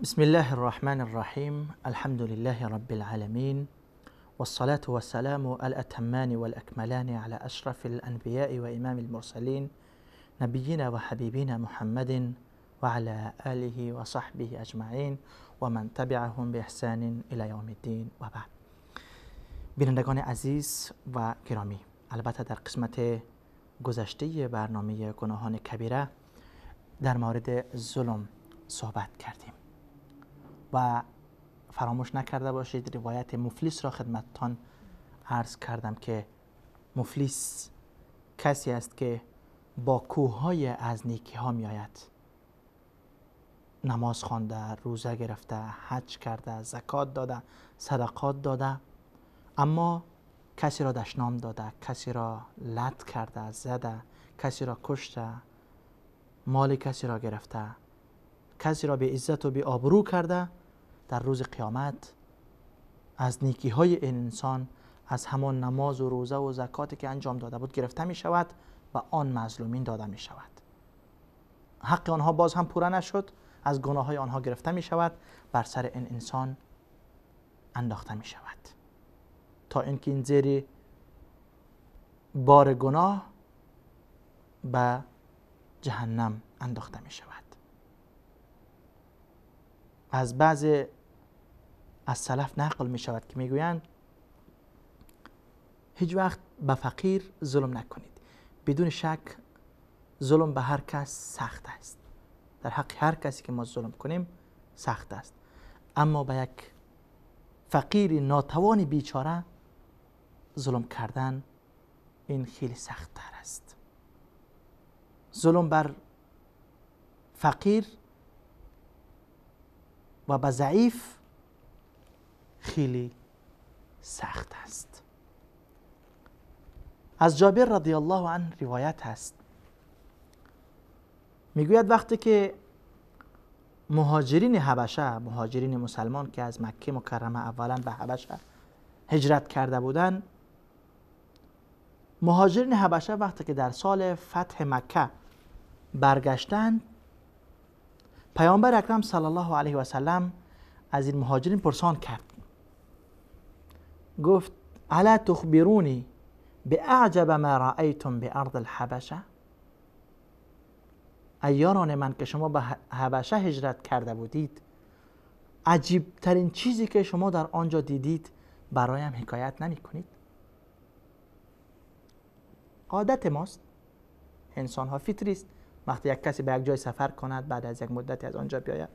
بسم الله الرحمن الرحيم. الحمد لله رب العالمين، والصلاة والسلام الأتمان والأكملان على أشرف الأنبياء وإمام المرسلين، نبينا وحبيبنا محمد وعلى آله وصحبه أجمعين ومن تبعهم بإحسان إلى يوم الدين، وبعد. بینندگان عزیز و گرامی، البته در قسمت گذشته برنامه گناهان کبیره در مورد ظلم صحبت کردیم و فراموش نکرده باشید روایت مفلس را خدمتتان عرض کردم که مفلس کسی است که با کوههای از نیکی ها می آید، نماز خوانده، روزه گرفته، حج کرده، زکات داده، صدقات داده، اما کسی را دشنام داده، کسی را لط کرده، زده، کسی را کشته، مال کسی را گرفته، کسی را به عزت و به آبرو کرده. در روز قیامت از نیکی های این انسان، از همان نماز و روزه و زکاتی که انجام داده بود گرفته می شود و آن مظلومین داده می شود. حق آنها باز هم پوره نشد، از گناه های آنها گرفته می شود، بر سر این انسان انداخته می شود تا اینکه این زیر بار گناه به جهنم انداخته می شود. از بعض از سلف نقل می شود که می گویند هیچ وقت به فقیر ظلم نکنید. بدون شک ظلم به هر کس سخت است، در حق هر کسی که ما ظلم کنیم سخت است، اما به یک فقیر ناتوان بیچاره ظلم کردن این خیلی سخت تر است. ظلم بر فقیر و به ضعیف خیلی سخت است. از جابر رضی الله عنه روایت هست، میگوید وقتی که مهاجرین حبشه، مهاجرین مسلمان که از مکه مکرمه اولا به حبشه هجرت کرده بودند، مهاجرین حبشه وقتی که در سال فتح مکه برگشتند، پیامبر اکرم صلی الله علیه و سلم از این مهاجرین پرسان کرد، گفت الا تخبرونی باعجب ما رأیتم بارض الحبشه؟ ای یاران من که شما به حبشه هجرت کرده بودید، عجیب ترین چیزی که شما در آنجا دیدید برایم حکایت نمی کنید؟ عادت ماست، انسان ها فطری است، وقتی یک کسی به یک جای سفر کند بعد از یک مدتی از آنجا بیاید،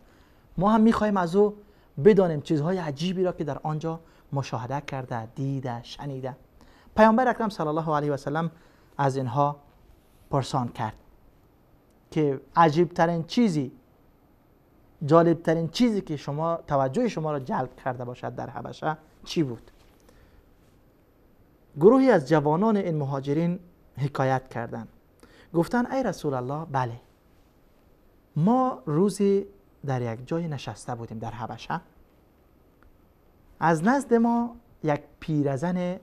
ما هم میخواهیم از او بدانیم چیزهای عجیبی را که در آنجا مشاهده کرده، دیده، شنیده. پیامبر اکرم صلی الله علیه و سلم از اینها پرسان کرد که عجیب ترین چیزی، جالب ترین چیزی که شما توجه شما را جلب کرده باشد در حبشه چی بود؟ گروهی از جوانان این مهاجرین حکایت کردند، گفتن ای رسول الله، بله، ما روزی در یک جای نشسته بودیم در حبشه، از نزد ما یک پیرزن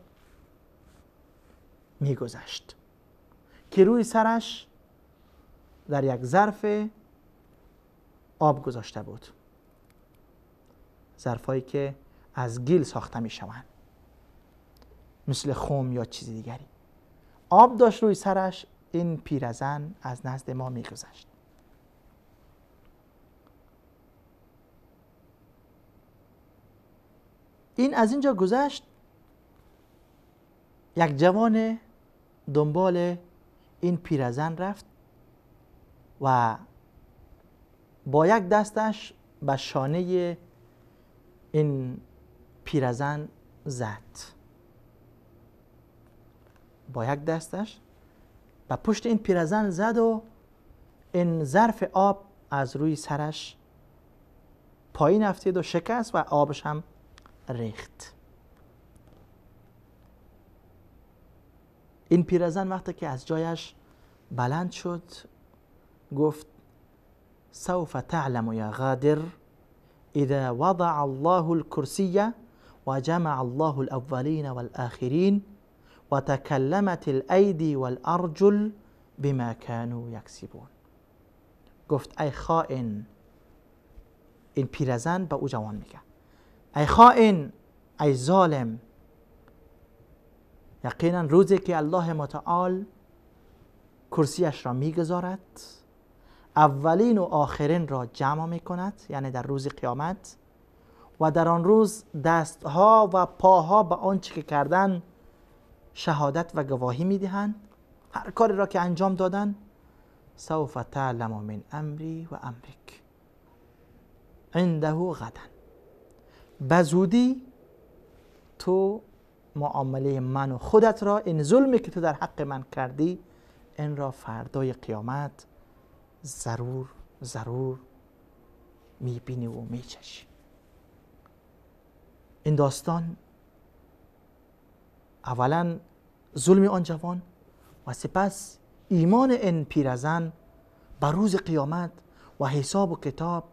میگذشت که روی سرش در یک ظرف آب گذاشته بود، ظرفایی که از گل ساخته میشوند مثل خم یا چیز دیگری، آب داشت روی سرش. این پیرزن از نزد ما میگذشت. این از اینجا گذشت، یک جوان دنبال این پیرزن رفت و با یک دستش به شانه این پیرزن زد، با یک دستش به پشت این پیرزن زد و این ظرف آب از روی سرش پایین افتید و شکست و آبش هم ریخت. این پیرزن وقتی که از جایش بلند شد گفت سوف تعلم یا غادر اذا وضع الله الكرسي وجمع الله الاولین والآخرین وتكلمت الأيدي والأرجل بما كانوا يكسبون. گفت ای خائن، این پیرزن به او جوان میگه ای خائن، ای ظالم، یقینا روزی که الله متعال کرسیش را میگذارد، اولین و آخرین را جمع میکند، یعنی در روز قیامت، و در آن روز دستها و پاها به آنچه که کردن شهادت و گواهی میدهند، هر کاری را که انجام دادن. سوف تعلم من امری و امرک عنده غدا، بزودی تو معامله من و خودت را، این ظلمی که تو در حق من کردی، این را فردای قیامت ضرور ضرور میبینی و میچشی. این داستان اولا ظلم آن جوان و سپس ایمان این پیرزن بر روز قیامت و حساب و کتاب،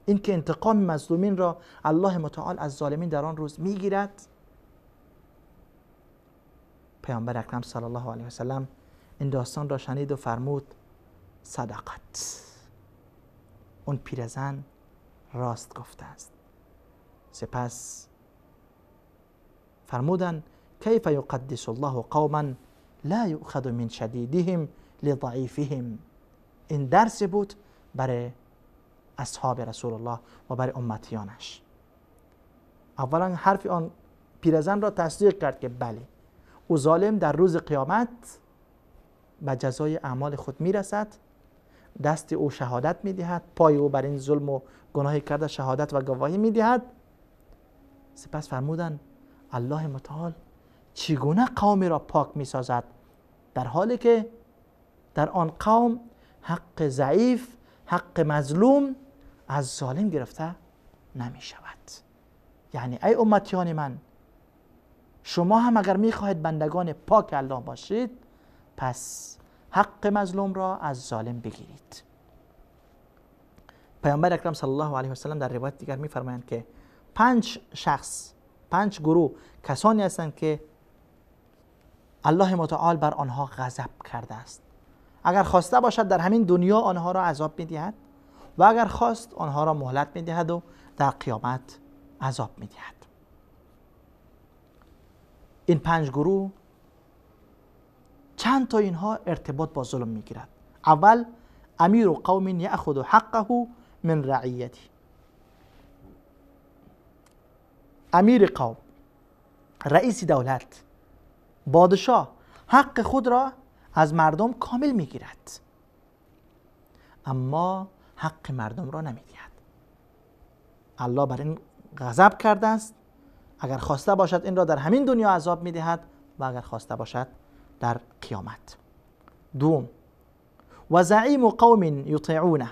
این که انتقام مظلومین را الله متعال از ظالمین در آن روز میگیرد. پیامبر اکرم صلی الله علیه و سلم این داستان را شنید و فرمود صدقت، اون پیرزن راست گفته است. سپس فرمودند کیف یقدس الله قوما لا یؤخذ من شدیدهم لضعیفهم. این درس بود برای اصحاب رسول الله و برای امتیانش. اولا حرف آن پیرزن را تصدیق کرد که بله، او ظالم در روز قیامت به جزای اعمال خود میرسد، دست او شهادت میدهد، پای او بر این ظلم و گناهی کرده شهادت و گواهی میدهد. سپس فرمودند الله متعال چگونه قومی را پاک میسازد در حالی که در آن قوم حق ضعیف، حق مظلوم از ظالم گرفته نمی شود. یعنی ای امتیان من، شما هم اگر می خواهید بندگان پاک الله باشید، پس حق مظلوم را از ظالم بگیرید. پیامبر اکرم صلی الله علیه و سلم در روایت دیگر می فرمایند که 5 شخص، 5 گروه کسانی هستند که الله متعال بر آنها غضب کرده است. اگر خواسته باشد در همین دنیا آنها را عذاب می‌دهد و اگر خواست آنها را مهلت می‌دهد و در قیامت عذاب می‌دهد. این 5 گروه چند تا اینها ارتباط با ظلم می‌گیرد. اول، امیر قوم یأخذ حقه من رعیته. امیر قوم، رئیس دولت، بادشاه، حق خود را از مردم کامل میگیرد، اما حق مردم را نمیدهد. الله بر این غضب کرده است. اگر خواسته باشد این را در همین دنیا عذاب میدهد و اگر خواسته باشد در قیامت. دوم، و زعیم قوم یطیعونه.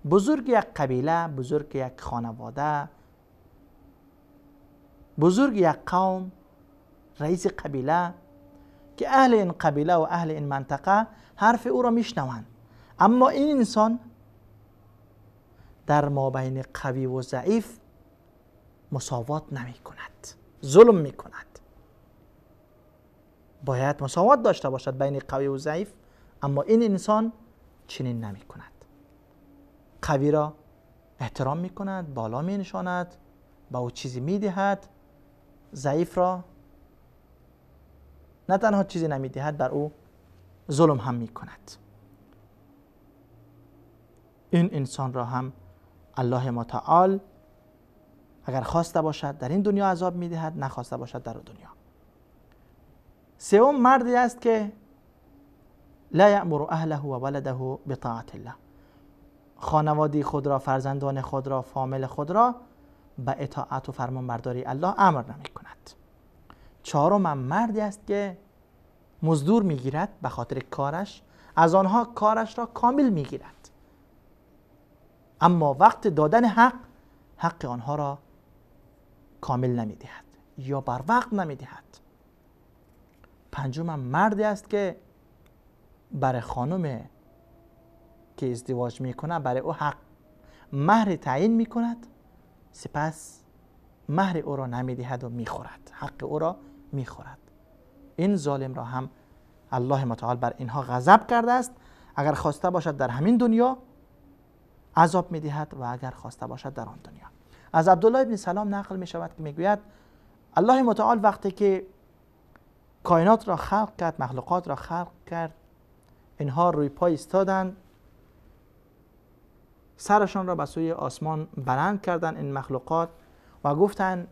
بزرگ یک قبیله، بزرگ یک خانواده، بزرگ یک قوم، رئیس قبیله که اهل این قبیله و اهل این منطقه حرف او را میشنوند، اما این انسان در مابین قوی و ضعیف مساوات نمی کند، ظلم می کند. باید مساوات داشته باشد بین قوی و ضعیف، اما این انسان چنین نمی کند. قوی را احترام می کند، بالا می نشاند، با او چیزی می دهد، ضعیف را نه تنها چیزی نمی دهد، بر او ظلم هم می کند. این انسان را هم الله متعال اگر خواسته باشد در این دنیا عذاب می دهد، نخواسته باشد در دنیا. سوم، مردی است که لا یأمر اهله و ولده بطاعت الله. خانواده خود را، فرزندان خود را، فامیل خود را به اطاعت و فرمانبرداری الله امر نمی کند. چهارم، مردی است که مزدور می گیرد به خاطر کارش، از آنها کارش را کامل می گیرد، اما وقت دادن حق، حق آنها را کامل نمی دهد یا بر وقت نمی دهد. پنجم، مردی است که برای خانم که ازدواج میکنه برای او حق مهر تعیین میکند، سپس مهر او را نمیدهد و میخورد، حق او را میخورد. این ظالم را هم الله متعال بر اینها غضب کرده است. اگر خواسته باشد در همین دنیا عذاب میدهد و اگر خواسته باشد در آن دنیا. از عبدالله ابن سلام نقل می شود که میگوید الله متعال وقتی که کائنات را خلق کرد، مخلوقات را خلق کرد، اینها روی پای ایستادند، سرشان را به سوی آسمان بلند کردند این مخلوقات و گفتند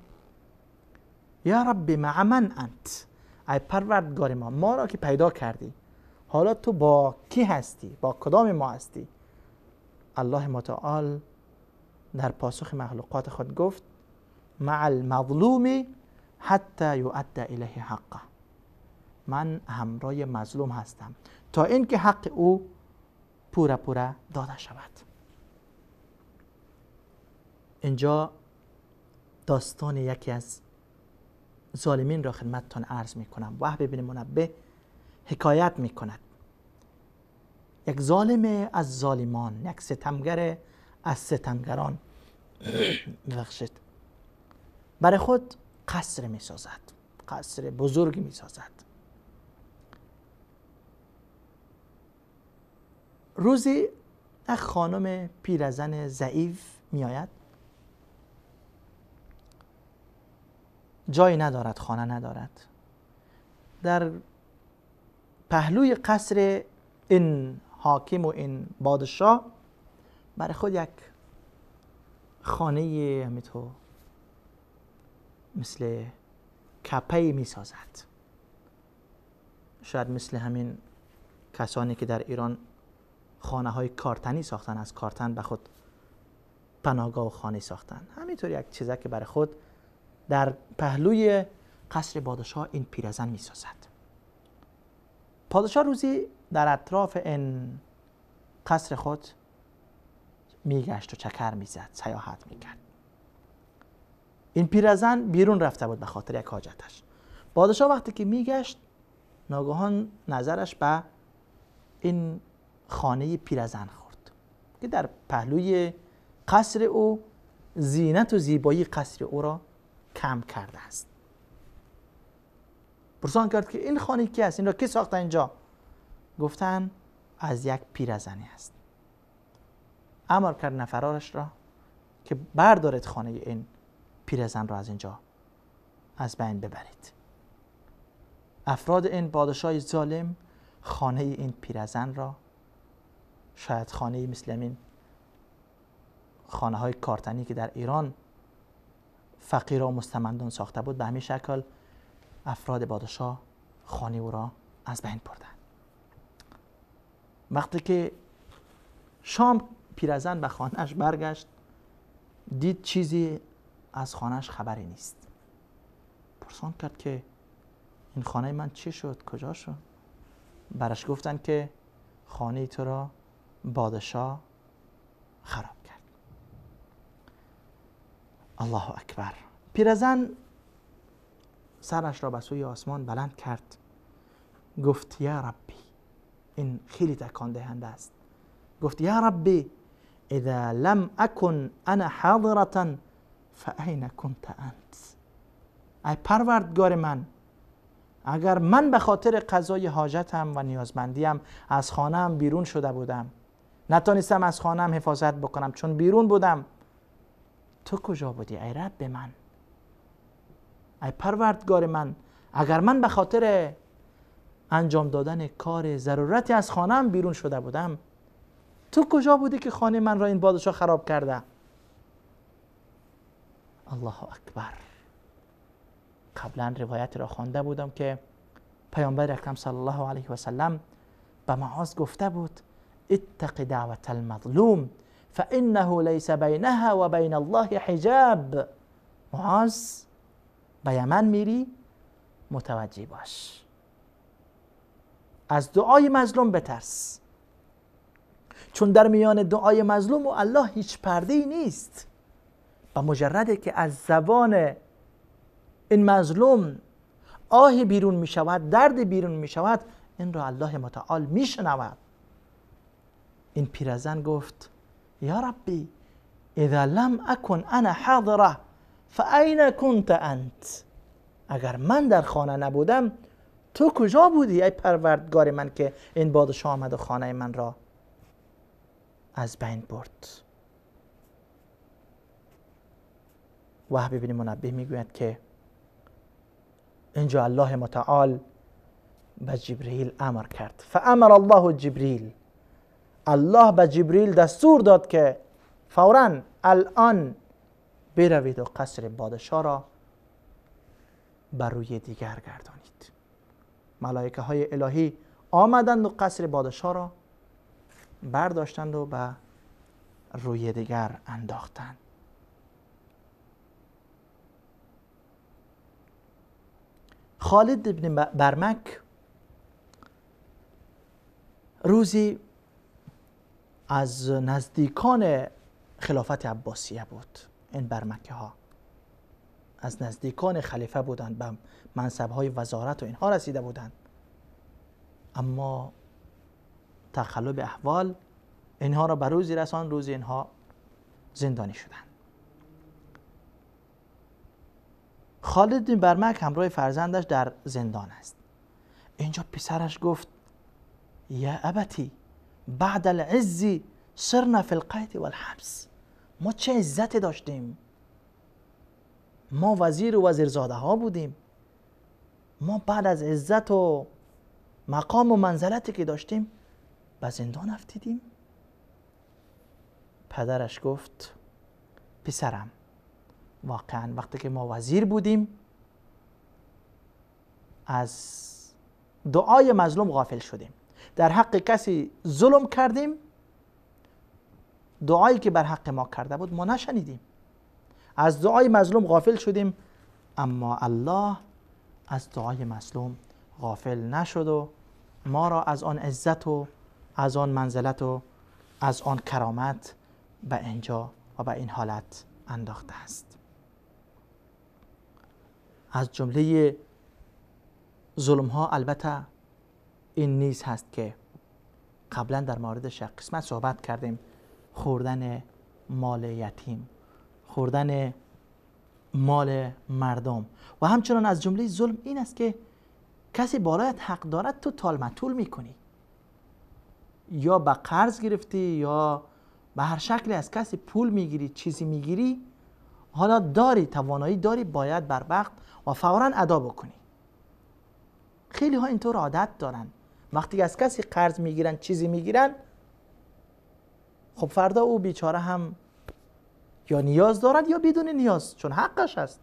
یا رب مع من انت، ای پروردگار ما، ما را که پیدا کردی، حالا تو با کی هستی، با کدام ما هستی؟ الله متعال در پاسخ مخلوقات خود گفت مع المظلوم حتی یؤدی الیه حقه، من همراه مظلوم هستم تا اینکه حق او پوره پوره داده شود. اینجا داستان یکی از ظالمین را خدمتتان عرض می کنم. وهب بن منبه حکایت می کند. یک ظالم از ظالمان، یک ستمگر از ستمگران ببخشید، برای خود قصر می سازد، قصر بزرگ می سازد. روزی یک خانم پیرزن ضعیف می آید، جایی ندارد، خانه ندارد، در پهلوی قصر این حاکم و این بادشاه برای خود یک خانه همینطور مثل کپه می سازد، شاید مثل همین کسانی که در ایران خانه های کارتنی ساختن، از کارتن به خود پناهگاه و خانه ساختن، همینطور یک چیزه که برای خود در پهلوی قصر پادشاه این پیرزن می سازد. پادشاه روزی در اطراف این قصر خود میگشت و چکر میزد، سیاحت میکرد. این پیرزن بیرون رفته بود به خاطر یک حاجتش. پادشاه وقتی که میگشت ناگهان نظرش به این خانه پیرزن خورد که در پهلوی قصر او زینت و زیبایی قصر او را کم کرده است. پرسان کرد که این خانه کی است؟ این را کی ساخته اینجا؟ گفتن از یک پیرزنی است. امر کرد نفرارش را که بردارید خانه این پیرزن را از اینجا از بین ببرید. افراد این پادشاه ظالم خانه این پیرزن را، شاید خانه مثل این خانه های کارتنی که در ایران فقیر و مستمندان ساخته بود، به همین شکل افراد پادشاه خانه او را از بین بردند. وقتی که شام پیرزن به خانهش برگشت، دید چیزی از خانهش خبری نیست. پرسان کرد که این خانه من چی شد؟ کجا شد؟ برش گفتن که خانه تو را پادشاه خراب کرد. الله اکبر. پیرزن سرش را به سوی آسمان بلند کرد، گفت یا ربی، این خیلی تکان دهنده است، گفت یا ربی اذا لم اکن انا حاضرة فاین كنت انت. ای پروردگار من، اگر من به خاطر قضای حاجتم و نیازمندیم از خانه‌ام بیرون شده بودم، نتانستم از خانه‌ام حفاظت بکنم چون بیرون بودم، تو کجا بودی ای رب من؟ ای پروردگار من، اگر من به خاطر انجام دادن کار ضرورتی از خانه‌ام بیرون شده بودم، تو کجا بودی که خانه من را این پادشاه خراب کرده؟ الله اکبر. قبلا روایت را خوانده بودم که پیامبر اکرم صلی الله علیه و سلم به معاذ گفته بود اتق دعوة المظلوم فانه لیس بینها و بین الله حجاب. معاذ، به یمن میری متوجه باش، از دعای مظلوم بترس، چون در میان دعای مظلوم و الله هیچ پرده‌ای نیست. و مجرده که از زبان این مظلوم آه بیرون می شود، درد بیرون می شود، این را الله متعال می شنود. این پیرزن گفت یا ربی اذا لم اکن انا حاضره فاین كنت انت. اگر من در خانه نبودم تو کجا بودی ای پروردگار من که این پادشاه آمد و خانه من را از بین برد؟ وهب بن منبه میگوید که اینجا الله متعال به جبرئیل امر کرد. فامر الله جبریل، الله به جبریل دستور داد که فوراً الان بروید و قصر پادشاه را بر روی دیگر گردانید. ملائکه های الهی آمدند و قصر پادشاه را برداشتند و به روی دیگر انداختند. خالد ابن برمک روزی از نزدیکان خلافت عباسیه بود. این برمکه ها از نزدیکان خلیفه بودند، به منصب های وزارت و اینها رسیده بودند، اما تقلب احوال اینها را به روزی رسان، روزی اینها زندانی شدند. خالد بن برمک همراه فرزندش در زندان است. اینجا پسرش گفت یا ابتی بعد العز صرنا فی القید والحبس. ما چه عزت داشتیم، ما وزیر و وزیرزاده ها بودیم، ما بعد از عزت و مقام و منزلتی که داشتیم به زندان افتیدیم. پدرش گفت پسرم، واقعا وقتی که ما وزیر بودیم از دعای مظلوم غافل شدیم، در حق کسی ظلم کردیم، دعایی که بر حق ما کرده بود ما نشنیدیم، از دعای مظلوم غافل شدیم، اما الله از دعای مظلوم غافل نشد و ما را از آن عزت و از آن منزلت و از آن کرامت به اینجا و به این حالت انداخته است. از جمله ظلم ها البته این نیز هست که قبلا در موردش قسمت صحبت کردیم، خوردن مال یتیم، خوردن مال مردم. و همچنان از جمله ظلم این است که کسی بالایت حق دارد تو تال مطول میکنی، یا به قرض گرفتی یا به هر شکلی از کسی پول میگیری، چیزی میگیری، حالا داری، توانایی داری، باید بر وقت و فوراً ادا بکنی. خیلی ها اینطور عادت دارن، وقتی از کسی قرض میگیرن، چیزی میگیرن، خب فردا او بیچاره هم یا نیاز دارد یا بدون نیاز، چون حقش است،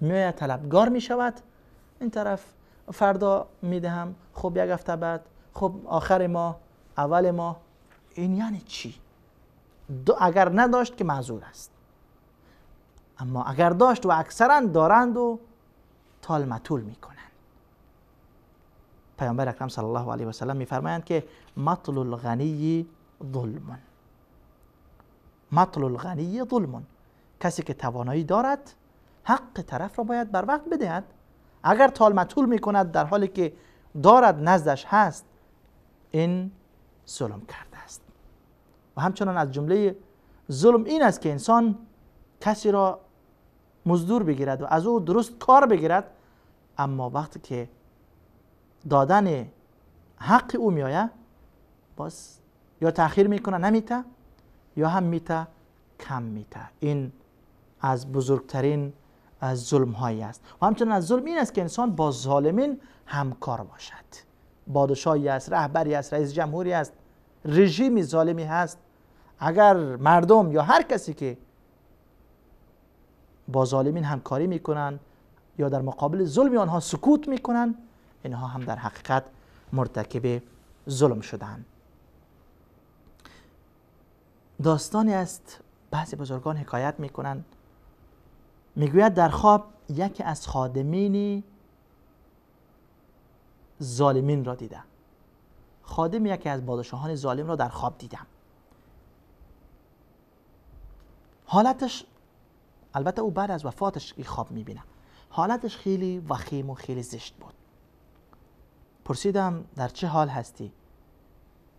میآید طلبگار میشود، این طرف فردا میدهم، خب یک هفته بعد، خب آخر ماه، اول ماه. این یعنی چی؟ اگر نداشت که معذور است، اما اگر داشت و اکثرا دارند و تال مطول میکنند. پیامبر اکرم صلی الله علیه و سلم میفرمایند که مطل الغنی ظلم، مطل الغنی ظلم. کسی که توانایی دارد حق طرف را باید بر وقت بدهد. اگر تال مطول میکند در حالی که دارد، نزدش هست، این ظلم کرده است. و همچنان از جمله ظلم این است که انسان کسی را مزدور بگیرد و از او درست کار بگیرد، اما وقتی که دادن حق او میآید باز یا تأخیر میکنه نمیته، یا هم میته کم میته. این از بزرگترین از ظلم هایی است. و همچنین از ظلم این است که انسان با ظالمین همکار باشد. پادشاهی است، رهبری است، رئیس جمهوری است، رژیم ظالمی هست. اگر مردم یا هر کسی که با ظالمین همکاری میکنن یا در مقابل ظلم آنها سکوت میکنن، اینها هم در حقیقت مرتکب ظلم شدن. داستانی است بعضی بزرگان حکایت میکنن، میگوید در خواب یکی از خادمین ظالمین را دیدم. خادم یکی از پادشاهان ظالم را در خواب دیدم. حالتش، البته او بعد از وفاتش خواب میبینه، حالتش خیلی وخیم و خیلی زشت بود. پرسیدم در چه حال هستی؟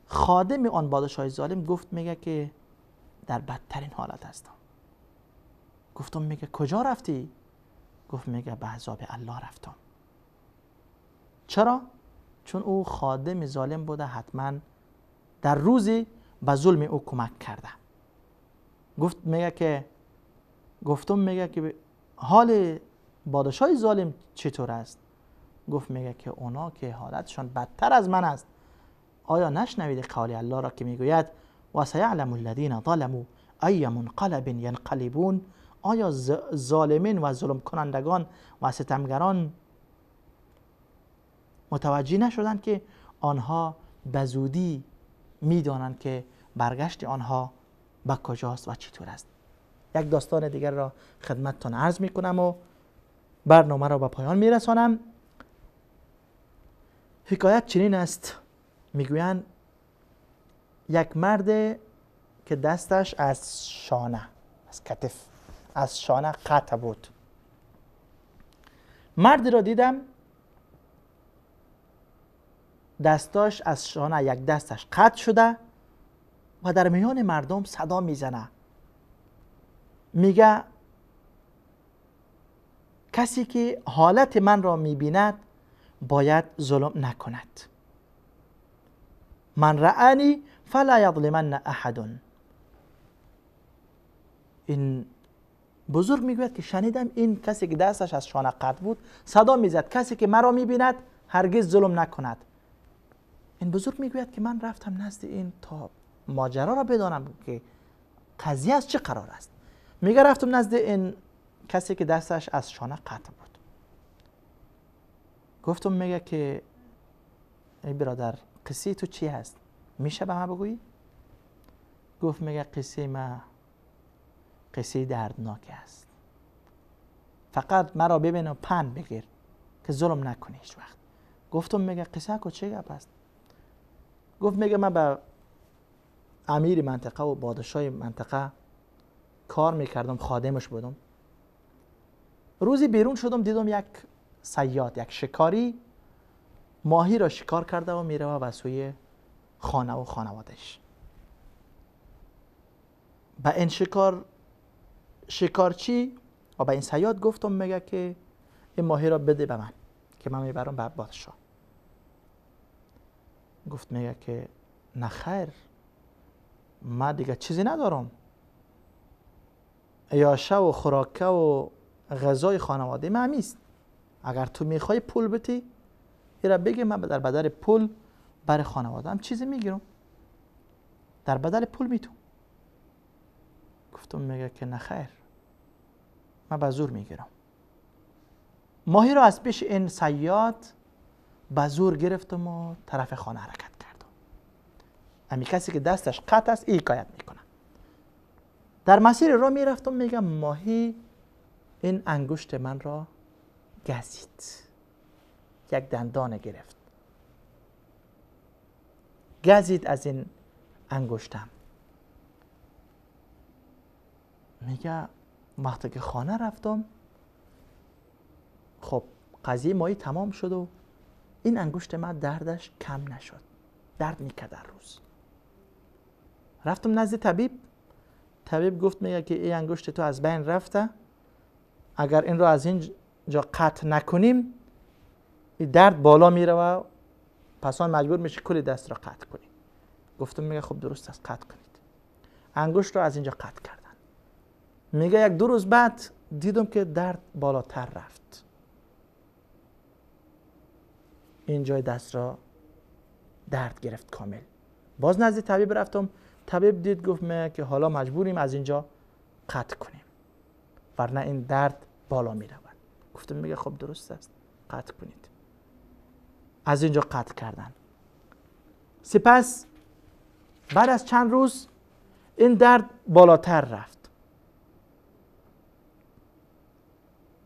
خادم آن پادشاه ظالم گفت، میگه که در بدترین حالت هستم. گفتم میگه کجا رفتی؟ گفت میگه به عذاب الله رفتم. چرا؟ چون او خادم ظالم بوده، حتما در روزی به ظلم او کمک کرده. گفت میگه که گفتم میگه که حال پادشاه ظالم چطور است؟ گفت میگه که اونا که حالتشان بدتر از من است. آیا نشنوید قول الله را که میگوید و سیعلم الذین ظلموا ای منقلب ینقلبون؟ آیا ظالمین و ظلم کنندگان و ستمگران متوجه نشدند که آنها به زودی میدانند که برگشت آنها به کجاست و چطور است؟ یک داستان دیگر را خدمتتان عرض میکنم و برنامه را به پایان میرسانم. حکایت چنین است، میگویند یک مرد که دستش از شانه، از کتف، از شانه قطع بود. مردی را دیدم دستاش از شانه، یک دستش قطع شده و در میان مردم صدا میزنه، میگه کسی که حالت من را میبیند باید ظلم نکند. من رآنی فلا یظلمن احد. این بزرگ میگوید که شنیدم این کسی که دستش از شانه قطع بود صدا میزد کسی که مرا میبیند هرگز ظلم نکند. این بزرگ میگوید که من رفتم نزد این تا ماجرا را بدانم که قضیه از چه قرار است. میگه رفتم نزد این کسی که دستش از شانه قطع بود. گفتم میگه که ای برادر قصه تو چی هست؟ میشه به من بگویی؟ گفت میگه قصه ما قصه دردناک است. فقط مرا ببین و پند بگیر که ظلم نکنی هیچ وقت. گفتم میگه قصه کو چه گپ است؟ گفت میگه من به امیر منطقه و پادشاه منطقه کار میکردم، خادمش بودم. روزی بیرون شدم دیدم یک صیاد، یک شکاری ماهی را شکار کرده و میره و سوی خانه و خانوادش. به این شکارچی و به این صیاد گفتم میگه که این ماهی را بده به من که من میبرم به پادشاه. گفت میگه که نه خیر، من دیگه چیزی ندارم، یاشه و خوراکه و غذای خانواده من همیست. اگر تو میخوای پول بدی ایرا بگی من در بدل پول برای خانواده‌ام چیزی میگیرم، در بدل پول میتونم. گفتم میگه که نه خیر، من به زور میگیرم. ماهی را از پیش این صیاد به زور گرفتم و طرف خانه حرکت کردم. امی کسی که دستش قطع است این حکایت میکنه. در مسیر را میرفتم میگم ماهی این انگشت من را گزید، یک دندان گرفت، گزید از این انگشتم. میگه وقتی که خانه رفتم خب قضیه ماهی تمام شد و این انگشت من دردش کم نشد، درد میکرد در روز. رفتم نزد طبیب، طبیب گفت میگه که این انگشت تو از بین رفته، اگر این رو از اینجا قطع نکنیم این درد بالا میره و پس آن مجبور میشه کل دست را قطع کنی. گفتم میگه خب درست است، قطع کنید. انگشت رو از اینجا قطع کردن. میگه یک دو روز بعد دیدم که درد بالاتر رفت، این جای دست را درد گرفت کامل. باز نزد طبیب رفتم، طبیب دید گفت میگه که حالا مجبوریم از اینجا قطع کنیم ورنه این درد بالا می رود. گفتم میگه خب درست است، قطع کنید. از اینجا قطع کردن. سپس بعد از چند روز این درد بالاتر رفت.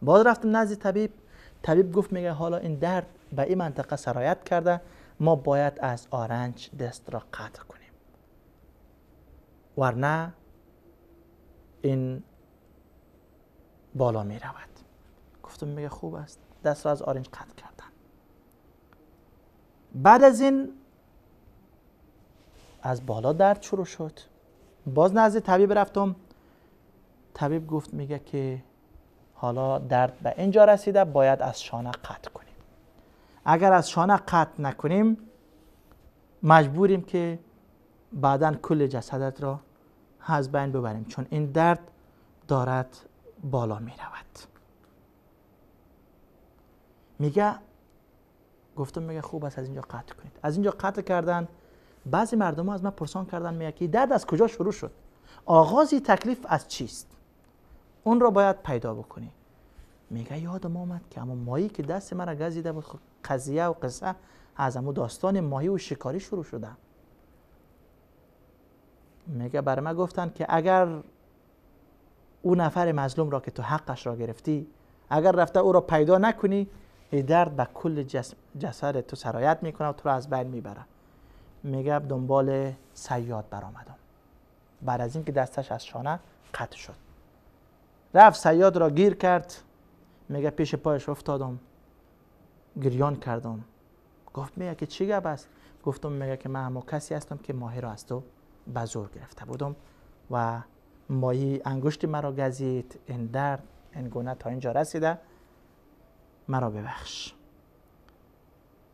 باز رفتم نزد طبیب، طبیب گفت میگه حالا این درد به این منطقه سرایت کرده، ما باید از آرنج دست را قطع کنیم ورنه این بالا می رود. گفتم میگه خوب است، دست را از آرنج قطع کردن. بعد از این از بالا درد شروع شد. باز نزد طبیب رفتم، طبیب گفت میگه که حالا درد به اینجا رسیده، باید از شانه قطع کنیم. اگر از شانه قطع نکنیم مجبوریم که بعداً کل جسدت را از بین ببریم، چون این درد دارد بالا می رود. میگه گفتم میگه خوب است از اینجا قطع کنید. از اینجا قطع کردن. بعضی مردم از من پرسان کردن، میگه که درد از کجا شروع شد؟ آغازی تکلیف از چیست؟ اون را باید پیدا بکنی. میگه یادم آمد که اما ماهی که دست مرا گزیده بود، قضیه و قصه از امو داستان ماهی و شکاری شروع شده. میگه برای من گفتن که اگر او نفر مظلوم را که تو حقش را گرفتی، اگر رفته او را پیدا نکنی، این درد به کل جسد تو سرایت میکنه و تو را از بین میبره. میگه دنبال صیاد برآمدم. بعد از اینکه دستش از شانه قطع شد، رفت صیاد را گیر کرد. میگه پیش پایش افتادم، گریان کردم. گفت میگه که چی گپ است؟ گفتم میگه که من همون کسی هستم که ماهی را از تو به زور گرفته بودم و ماهی انگشت مرا گزید، این درد این گونه تا اینجا رسیده، مرا ببخش.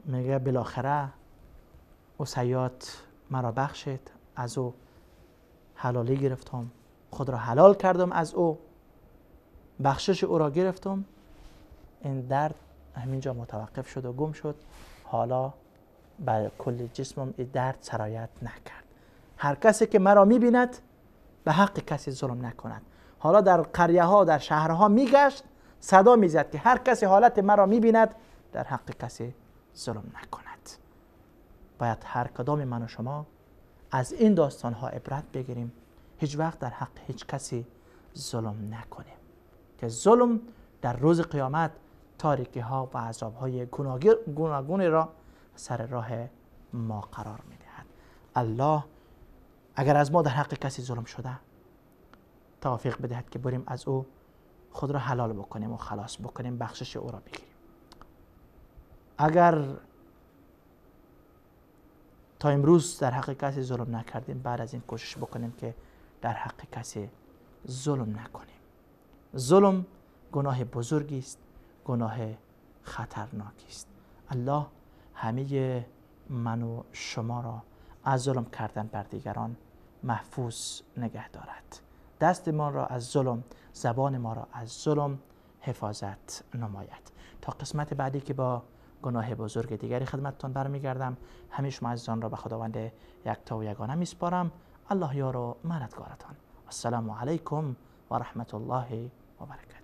میگه بالاخره او صیاد مرا بخشید، از او حلالی گرفتم، خود را حلال کردم از او، بخشش او را گرفتم. این درد همینجا متوقف شد و گم شد. حالا بر کل جسمم این درد سرایت نکرد. هر کسی که مرا میبیند به حق کسی ظلم نکند. حالا در قریه ها، در شهرها میگشت، صدا میزد که هر کسی حالت مرا میبیند در حق کسی ظلم نکند. باید هر کدام من و شما از این داستان ها عبرت بگیریم، هیچ وقت در حق هیچ کسی ظلم نکنیم که ظلم در روز قیامت تاریکی ها و عذاب های گوناگونی را سر راه ما قرار میدهد. الله اگر از ما در حق کسی ظلم شده توفیق بدهد که بریم از او خود را حلال بکنیم و خلاص بکنیم، بخشش او را بگیریم. اگر تا امروز در حق کسی ظلم نکردیم، بعد از این کوشش بکنیم که در حق کسی ظلم نکنیم. ظلم گناه بزرگی است، گناه خطرناکی است. الله همه من و شما را از ظلم کردن بر دیگران محفوظ نگه دارد. دست ما را از ظلم، زبان ما را از ظلم حفاظت نماید. تا قسمت بعدی که با گناه بزرگ دیگری خدمتتان برمیگردم، همه شما عزیزان را به خداوند یکتا و یگانه میسپارم. الله یار و مددگارتان. السلام علیکم و رحمت الله و برکاته.